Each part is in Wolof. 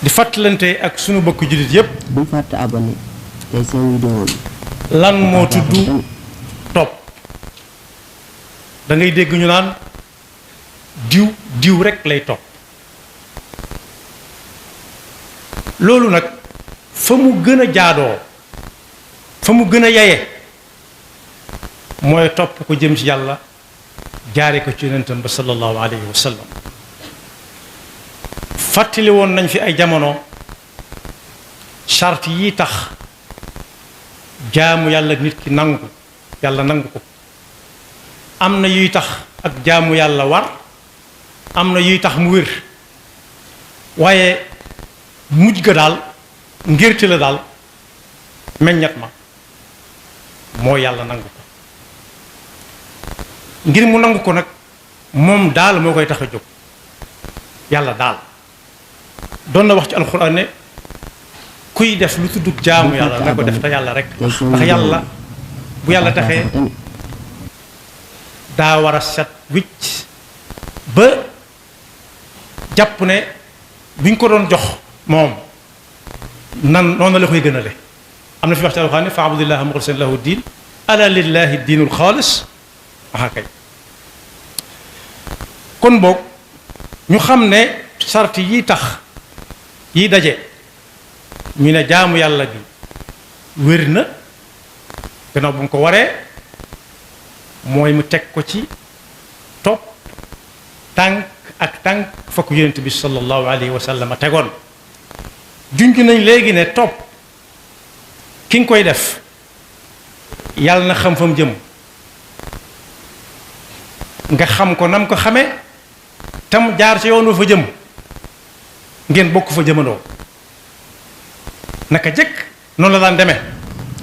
di fàttalante ak sunu bokk jullit yépp bul fàtte abonné tey seen vidéo bi lan moo tudd topp. da ngay dégg ñu naan diw rekk lay topp. loolu nag fa mu gën a jaadoo fa mu gën a yaye mooy topp ko jëm ci yàlla jaare ko ci yonentam ba sallallahu alayhi wa sallam. fàttali woon nañ fi ay jamono charte yi tax jaamu yàlla nit ki nangu yàlla nangu ko. am na yuy tax ak jaamu yàlla war am na yuy tax mu wér waaye mujj ga daal ngirti la daal meññat ma moo yàlla nangu ko. ngir mu nangu ko nag moom daal moo koy tax a jóg yàlla daal doon na wax ci alxuraan ne kuy def lu tuddug jaamu yàlla na ko def te yàlla rek ndax yàlla bu yàlla taxee daa war a set wicc ba jàpp ne buñ ko doon jox moom nan noonu la koy gënale. am na fi wax ci alxuraan ne fa abudillaha muxlisan lahu diin ala lillahi diinul xaalis aha kay. kon boog ñu xam ne sart yi tax yi daje ñu ne jaamu yàlla bi wér na gannaaw bu mu ko waree mooy mu teg ko ci topp tànk ak tànk fa ko yonent bi sallallahu alayhi wa sallam tegoon. junj nañ léegi ne topp ki nga koy def yàlla na xam fa mu jëm nga xam ko nam ko xamee tam jaar ci yoonu fa jëm ngeen bokk fa jëmandoo naka jëkk noonu la daan demee.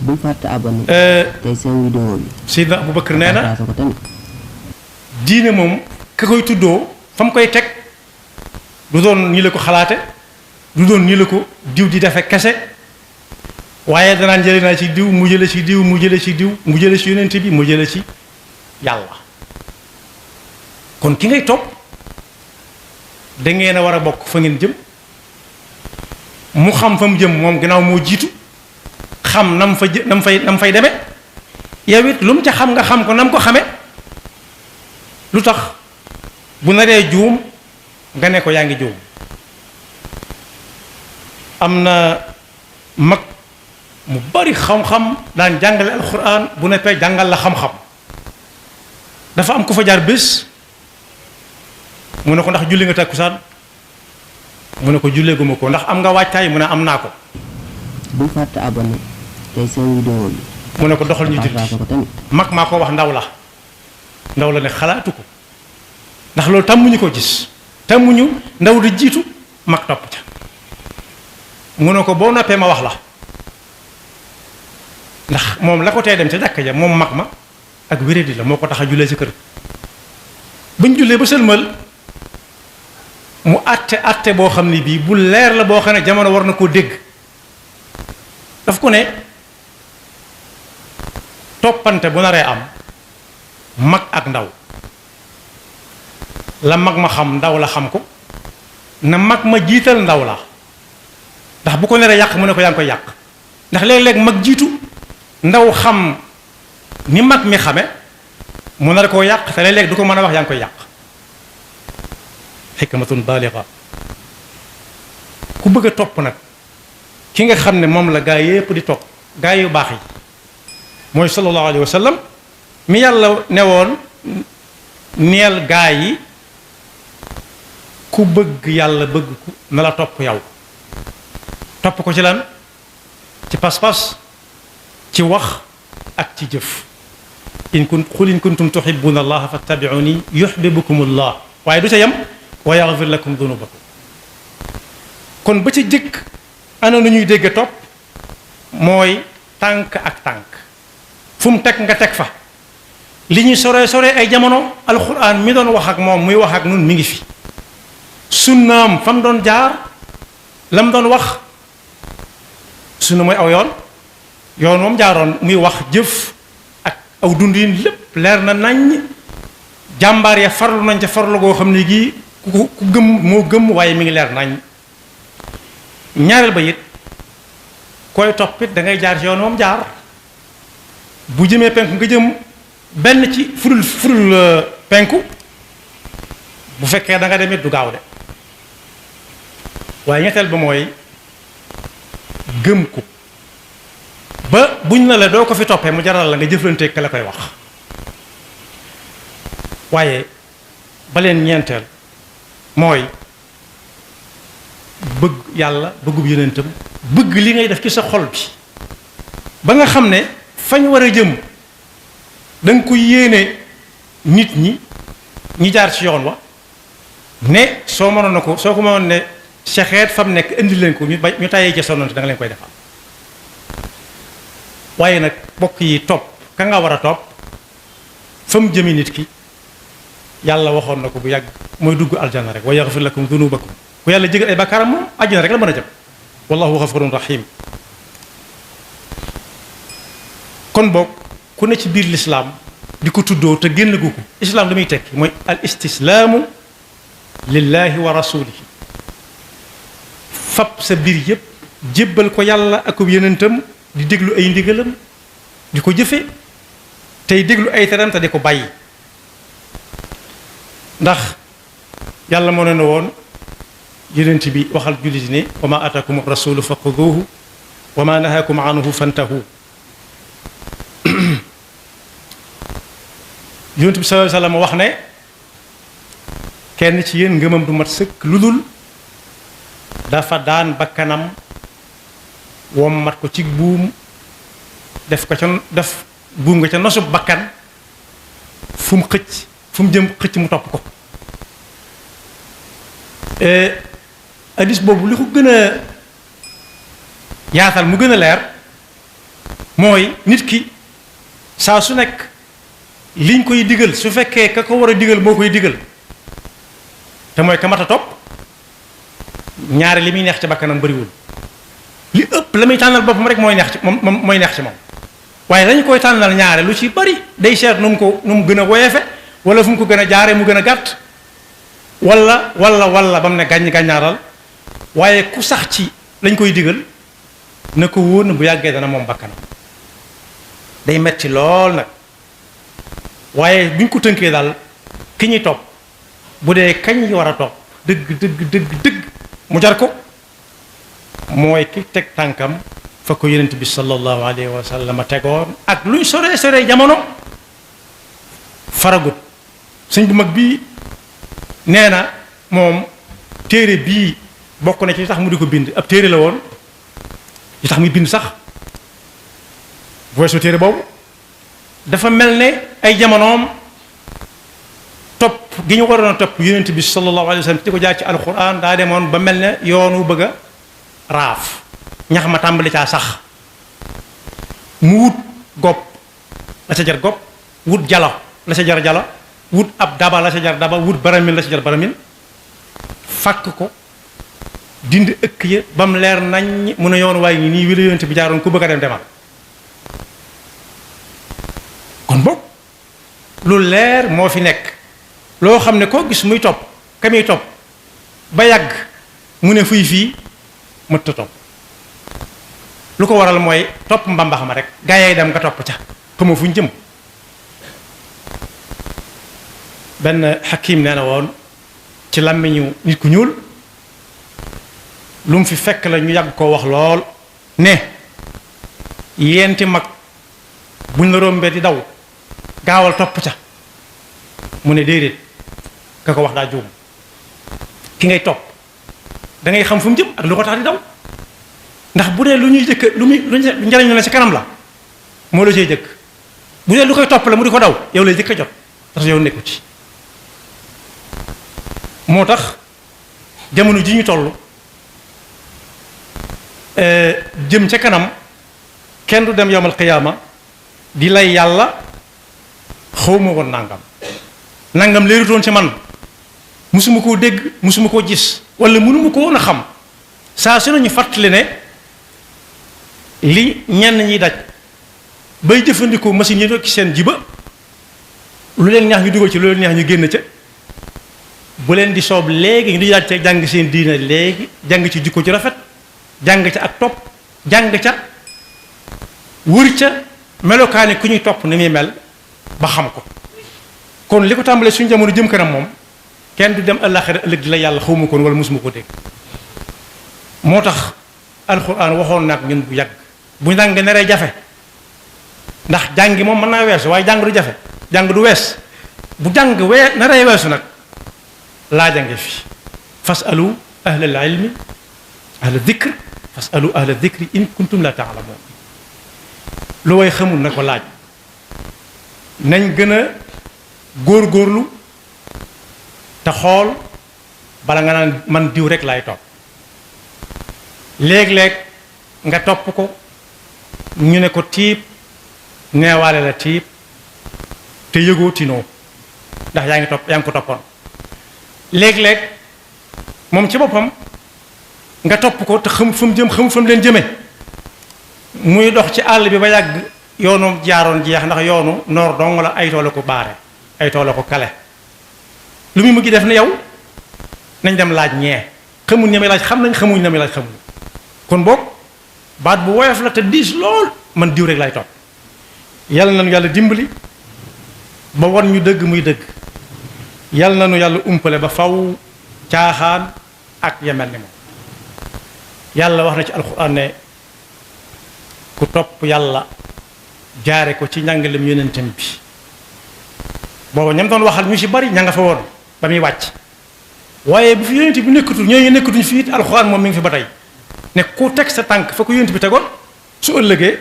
bul fàtte abonné tey seen vidéo bi. Seydina Abubakar nee na diine moom ka koy tuddoo fa mu koy teg du doon ñi la ko xalaate du doon ñi la ko diw di defe kese waaye danaan jële naa ci diw mu jële ci diw mu jële ci diw mu jële ci yonent bi mu jële ci yàlla. kon ki ngay topp da ngeen a war a bokk fa ngeen jëm mu xam fa mu jëm moom gannaaw moo jiitu xam nam fa nam fay demee yow it lu mu ca xam nga xam ko nam ko xame lu tax bu naree juum nga ne ko yaa ngi juum. am na mag mu bari xam-xam daan jàngale alxuraan bu nekkee jàngal la xam-xam dafa am ku fa jaar bés mu ne ko ndax julli nga takkusaan mu ne ko julleeguma ko ndax am nga waajtaay mu ne am naa ko. bul fàtte abonné tey seen vidéo bi. mu ne ko doxal ñu julli mag maa ko wax ndaw la ne xalaatu ko ndax loolu tàmmuñu ko gis tàmmuñu ndaw di jiitu mag topp ca. mu ne ko boo noppee ma wax la ndax moom la ko tee dem ca jàkka ja moom mag ma ak wéradi la moo ko tax a jullee ci kër buñ jullee ba sëlmal mu àtte boo xam ne bii bu leer la boo xam ne jamono war na koo dégg daf ko ne toppante bu naree am mag ak ndaw la mag ma xam ndaw la xam ko na mag ma jiital ndaw la ndax bu ko naree yàq mu ne ko yaa ngi koy yàq ndax léeg-léeg mag jiitu ndaw xam ni mag mi xame mu nar koo yàq te léeg-léeg du ko mën a wax yaa ngi koy yàq. xikmatun baaliga ku bëgg a topp nag ki nga xam ne moom la gaa yépp di topp gaa yu baax yi mooy sallallahu alayhi wa sallam mi yàlla newoon neel gaa yi ku bëgg yàlla bëgg ku na la topp yow. topp ko ci lan ci pas-pas ci wax ak ci jëf qul in kuntum tuhibbuna allaha fattabi'uni yuhibbukum allah waaye du ca yem wa yaghfir lakum dunubakum. kon ba ci jëkk ana nu ñuy dégg topp mooy tànk ak tànk fu mu teg nga teg fa li ñuy sore ay jamono alxuraan mi doon wax ak moom muy wax ak nun mi ngi fi sunnaam fa mu doon jaar la mu doon wax sunna mooy aw yoon moom jaaroon muy wax jëf ak aw dundin lépp leer na nañ jàmbaar ya farlu nañ ca farlu goo xam ne gii ku gëm moo gëm waaye mi ngi leer nañ ñaareel ba it koy toppit da ngay jaar ci yoon moom jaar bu jëmee penku nga jëm benn ci furul penku bu fekkee da nga demit du gaaw de waaye ñetteel ba mooy gëm ko ba buñ na la doo ko fi toppee mu jaral la nga jëflanteeg ka la koy wax waaye ba leen ñeenteel mooy bëgg yàlla bëggub yonentam bëgg li ngay def ci sa xol bi ba nga xam ne fañ war a jëm da nga ko yéene nit ñi jaar ci yoon wa ne soo mënoon na ko soo ko mënoon ne sexeet fam nekk indi leen ko ñu tàyyee ca sonnante da nga leen koy defal waaye nag bokk yi topp ka nga war a topp fa mu jëmi nit ki yàlla waxoon na ko bu yàgg mooy dugg aljanna rek wa yaghfir lakum dunubakum ku yàlla jégal ay bakkaaram moom àjjana rek la mën a jëm wallahu ghafurun rahim kon boog ku ne ci biir lislaam di ko tuddoo te génn gu ko islaam li muy tekki mooy al istislaamu lillahi wa rasulihi fab sa biir yépp jébbal ko yàlla ak yonentam di déglu ay ndigalam di ko jëfe tey déglu ay teram te di ko bàyyi ndax yàlla moo ne woon yonent bi waxal jullit ne wa ma atakum rasulu faquduhu wa ma nahakum anhu fantahu yonent bi sallallahu alayhi wa sallam wax ne kenn ci yéen ngëmam du mat sëkk lu dul dafa daan bakkanam wommat ko ci buum def buum nga ca nosub bakkan fu mu xëcc fu mu jëm xëcc mu topp ko hadis boobu li ko gën a yaatal mu gën a leer mooy nit ki saa su nekk liñ koy digal su fekkee ka ko war a digal moo koy digal te mooy ka mat a topp ñaari li muy neex ci bakkanam bariwul li ëpp la muy tànnal boppam rek mooy neex ci moom mooy neex ci moom waaye lañu koy tànnal ñaare lu ci bari day seet nu mu gën a woyefe wala fu mu ko gën a jaare mu gën a gàtt wala ba mu ne gàññ gàññaaral waaye ku sax ci lañ koy digal na ko wóor na bu yàggee dana moom bakkanam day metti lool nag waaye buñ ko tënkee daal ki ñuy topp bu dee kañ war a topp dëgg mu jar ko mooy ki teg tànkam fa ko yonent bi sallallahu alayhi wa sallam tegoon ak luñ sore jamono faragut sëñ bu mag bii nee na moom téere bii bokk na ci li tax mu di ko bind ab téere la woon li tax muy bind sax bu weesoo téere boobu dafa mel ne ay jamonoom topp gi ñu waroon a topp yonent bi sallallahu alayhi wa sallam di ko jaar ci alquran daa demoon ba mel ne yoonu bëgg a raaf ñax ma tàmbali caa sax mu wut gopp la ca jar gopp wut jalo la ca jar jalo wut ab daba la ca jar daba wut baramin la ca jar baramin fàkk ko dindi ëkk ya ba mu leer nañ mun a yoon waaye nii wi la yonent bi jaaroon ku bëgg a dem demal kon boog lu leer moo fi nekk loo xam ne koo gis muy topp ka muy topp ba yàgg mu ne fuy fii mëtta topp lu ko waral mooy topp mbambax ma rek gaa yaay dem nga topp ca xamoo fu ñu jëm benn xakim nee na woon ci làmmiñu nit ku ñuul lu mu fi fekk la ñu yàgg koo wax lool ne yenti mag buñ la rombee di daw gaawal topp ca mu ne déedéet ka ko wax daa juum ki ngay topp da ngay xam fu mu jëm ak lu ko tax di daw ndax bu dee lu ñuy jëkk lu njariñ la ci kanam la moo la cay jëkk bu dee lu koy topp la mu di ko daw yow lay jëkk a jot parce que yow nekku ci moo tax jamono ji ñu toll jëm ca kanam kenn du dem yawmal qiyaama di lay yàlla xawma woon nangam leerutoon ci man musuma koo dégg musuma koo gis wala mënuma ko woon a xam saa su nañu fàttali ne li ñenn ñiy daj bay jëfandikoo machine yi ci seen jiba lu leen neex ñu dugal ci lu leen neex ñu génn ca bu leen di soob léegi ñu di daal ca jàng seen diina léegi jàng ci jikko ci rafet jàng ca ak topp jàng ca wër ca melokaani ku ñuy topp ni muy mel ba xam ko. kon li ko tàmbalee suñu jamono jëm kanam moom kenn du dem àllaaxira ëllëg di la yàlla xawma koon wala mosuma ko dégg. moo tax alxuraan waxoon nag ñun bu yàgg bu njàng naree jafe ndax jàngi moom mën naa weesu waaye jàng du jafe jàng du wees bu jàng naree weesu nag laa jànge fi fasalu ahlal ilmi ahla dikr fasalu ahla dikri in kuntum la taalamoon lu way xamul na ko laaj. nañ gën a góorgóorlu te xool bala nga naan man diw rek laay topp léeg-léeg nga topp ko ñu ne ko tiib neewaale la tiib te yëgoo tinoo ndax yaa ngi ko toppoon. léeg-léeg moom ci boppam nga topp ko te xamut fa mu jëm xamut fa mu leen jëme muy dox ci àll bi ba yàgg yoonu jaaroon jeex ndax yoonu noor dong la ay tool ko baare ay tool ko kale lu muy mujj def ne yow nañ dem laaj ñee xamuñ ne may laaj xam nañ xamuñ ne may laaj xamuñ. kon boog baat bu woyof la te diis lool man diw rek lay topp yàlla nañu yàlla dimbali ba wan ñu dëgg muy dëgg yàlla nañu yàlla umpale ba faw caaxaan ak yemel ni moom. yàlla wax na ci alxuraan ne ku topp yàlla jaare ko ci njàngalem yonentam bi booba ñam doon waxal ñu ci bari ña nga fa woon ba muy wàcc waaye bu fi yonent bi nekkatul ñooñu nekkatuñ fii it alxuraan moom mi ngi fi ba tey ne ku teg sa tànk fa ko yonent bi tegoon su ëllëgee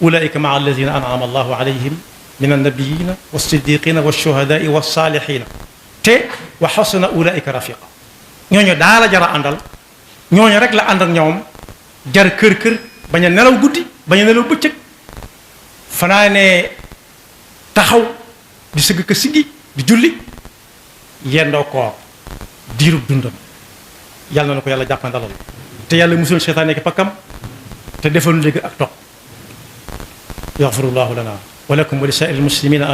ulaika maa alladina an'ama allahu alayhim min annabiyina wassiddiqina washuhadai wassalihina te wa xasuna ulaika rafiqa ñooñu daa la jara àndal ñooñu rek la ànd ak ñoom jar kër bañ a nelaw guddi bañ a nelaw bëccëg fanaane taxaw di sëgg ka siggi di julli yendoo koor diirub dundam yàlla na ko yàlla jàppandalal te yàlla musul seytaane ki pakkam te defal lu dégg ak topp yaxfirullahu lana wa lakum wa li saa'iril muslimina